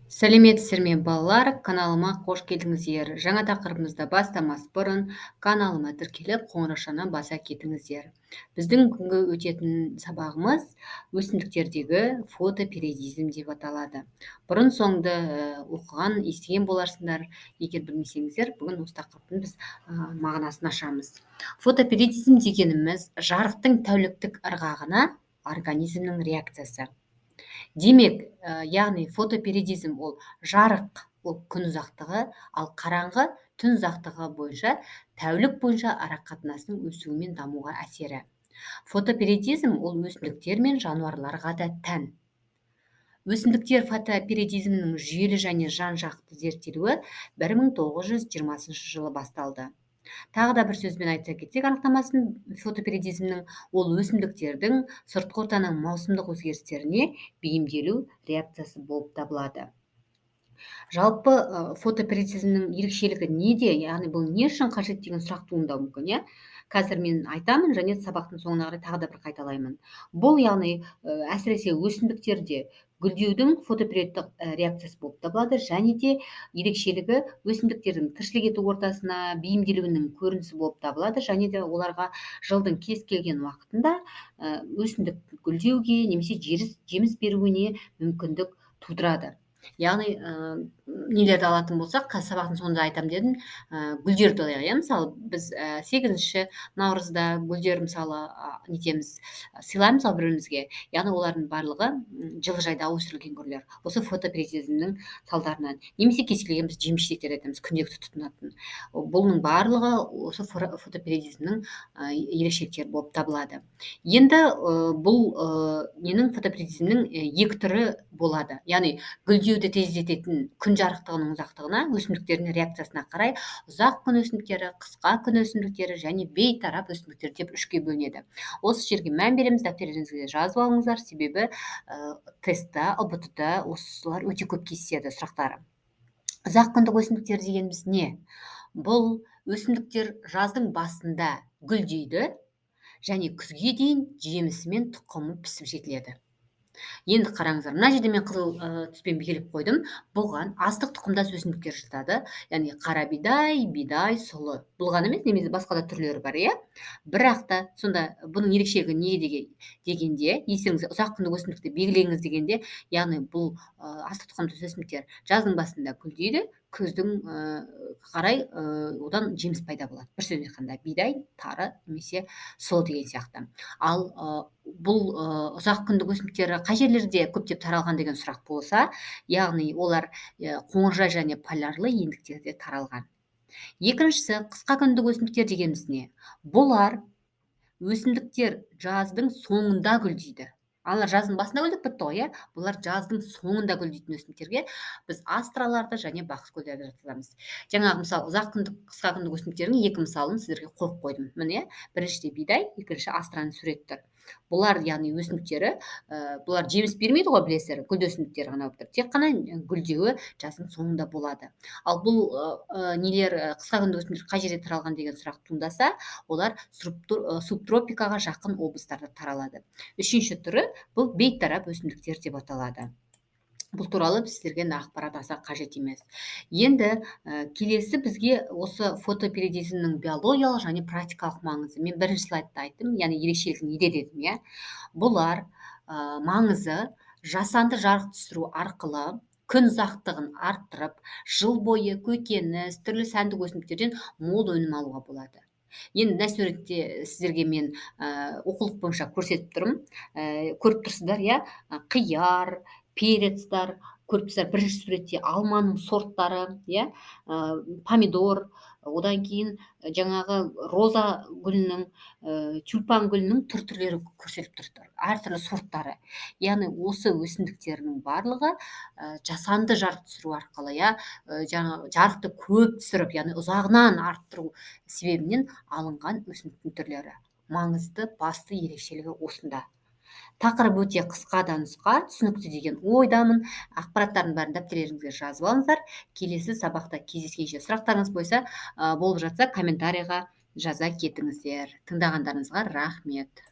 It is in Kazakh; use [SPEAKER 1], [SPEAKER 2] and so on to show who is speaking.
[SPEAKER 1] Сәлеметсіздер ме, балалар? Каналыма қош келдіңіздер. Жаңа тақырыбымызды бастамас бұрын каналыма тіркеліп, қоңыраушаны баса кетіңіздер. Біздің бүгінгі өтетін сабағымыз өсімдіктердегі фотопериодизм деп аталады. Бұрын соңды оқыған, естіген боларсыңдар. Егер білмесеңіздер, бүгін осы тақырыптың біз мағынасын ашамыз. Фотопериодизм дегеніміз жарықтың тәуліктік ырғағына организмнің реакциясы. Демек, яғни фотопериодизм ол жарық, ол күн ұзақтығы, ал қараңғы түн ұзақтығы бойынша тәулік бойынша арақатынасының өсуі мен дамуға әсері. Фотопериодизм ол өсімдіктер мен жануарларға да тән. Өсімдіктер фотопериодизмінің жүйелі және жан-жақты зерттелуі 1920 жылы басталды. Тағы да бір сөзбен айта кетсек, анықтамасын фотопериодизмнің ол өсімдіктердің сыртқы ортаның маусымдық өзгерістеріне бейімделу реакциясы болып табылады. Жалпы фотопериодизмнің ерекшелігі неде, яғни бұл не үшін қажет деген сұрақ туындауы мүмкін, иә? Қазір мен айтамын және сабақтың соңына қарай тағы да бір қайталаймын. Бұл яғни әсіресе өсімдіктерде гүлдеудің фотопериодтық реакциясы болып табылады және де ерекшелігі өсімдіктердің тіршілік ету ортасына бейімделуінің көрінісі болып табылады және де оларға жылдың кез келген уақытында өсімдік гүлдеуге немесе жеміс беруіне мүмкіндік тудырады. Яғни нелерді алатын болсақ, қазір сабақтың соңында айтамын дедім, гүлдерді алайық, иә, мысалы біз 8 наурызда гүлдер мысалы нетеміз, сыйлаймыз ғой бір-бірімізге, яғни олардың барлығы жылыжайда өсірілген гүлдер. Осы фотопериодизмнің салдарынан немесе кез келген біз жеміс жидектерді айтамыз, күнделікті тұтынатын. Бұның барлығы осы фотопериодизмнің ерекшеліктері болып табылады. Енді бұл ненің фотопериодизмнің екі түрі болады. Яғни гүлдеуді тездететін күн жарықтығының ұзақтығына, өсімдіктердің реакциясына қарай ұзақ күн өсімдіктері, қысқа күн өсімдіктері және бейтарап өсімдіктер деп үшке бөлінеді. Осы жерге мән береміз, дәптеріңізге жазып алыңыздар, себебі тестта, ҰБТ-да осылар өте көп кездеседі сұрақтары. Ұзақ күндік өсімдіктер дегеніміз не? Бұл өсімдіктер жаздың басында гүлдейді және күзге дейін жемісі мен тұқымы пісіп жетіледі. Енді қараңыздар, мына жерде мен қызыл түспен белгілеп қойдым. Бұған астық тұқымдас өсімдіктер жатады. Яғни қара бидай, бидай, сұлы. Бұл ғана емес, немесе басқа да түрлері бар, иә? Бірақ та сонда бұның ерекшелігі не дегенде, естеріңізде ұзақ күндік өсімдікті белгілеңіз дегенде, яғни бұл астық тұқымдас өсімдіктер жаздың басында гүлдейді, күздің қарай одан жеміс пайда болады. Бір сөзбен айтқанда, бидай, тары немесе сұлы деген сияқты. Ал бұл ұзақ күндік өсімдіктері қай жерлерде көптеп таралған деген сұрақ болса, яғни олар қоңыржай және полярлы ендіктерде таралған. Екіншісі, қысқа күндік өсімдіктер дегеніміз не? Бұлар өсімдіктер жаздың соңында гүлдейді. Алар жаздың басында гүлдеп бітті ғой, иә? Бұлар жаздың соңында гүлдейтін өсімдіктерге біз астраларды және бақытгүлдерді жатқызамыз. Жаңағы мысалы ұзақ күндік, қысқа күндік өсімдіктердің екі мысалын сіздерге қойып қойдым. Міне, біріншіде бидай, екінші астраның суреті тұр. Бұлар, яғни өсімдіктері, бұлар жеміс бермейді ғой, білесіздер, гүлді өсімдіктер ғана болып тұр. Тек қана гүлдеуі жаздың соңында болады. Ал бұл нелер, қысқа күндік өсімдіктер қай жерде таралған деген сұрақ туындаса, олар субтропикаға жақын облыстарда таралады. Үшінші түрі бұл бейтарап өсімдіктер деп аталады. Бұл туралы сіздерге ақпарат аса қажет емес. Енді келесі бізге осы фотопериодизмнің биологиялық және практикалық маңызы. Мен бірінші слайдта айттым, яғни ерекшелігі неде дедім, иә? Бұлар маңызы жасанды жарық түсіру арқылы күн ұзақтығын арттырып, жыл бойы көкөніс, түрлі сәндік өсімдіктерден мол өнім алуға болады. Енді мына суретте сіздерге мен оқулық бойынша көрсетіп тұрмын. Көріп тұрсыздар, иә? Қияр, перецтар, көріп тұрсыздар, бірінші суретте алманың сорттары, иә? Помидор, одан кейін жаңағы роза гүлінің, тюльпан гүлінің түр-түрлері көрсетіліп тұр, әртүрлі сорттары. Яғни осы өсімдіктердің барлығы жасанды жарық түсіру арқылы, иә, жаңағы жарықты көп түсіріп, яғни ұзағынан арттыру себебінен алынған өсімдіктің түрлері. Маңызды басты ерекшелігі осында. Тақырып өте қысқа да нұсқа, түсінікті деген ойдамын. Ақпараттардың бәрін дәптерлеріңізге жазып алыңыздар. Келесі сабақта кездескенше сұрақтарыңыз болып жатса, комментарийға жаза кетіңіздер. Тыңдағандарыңызға рахмет.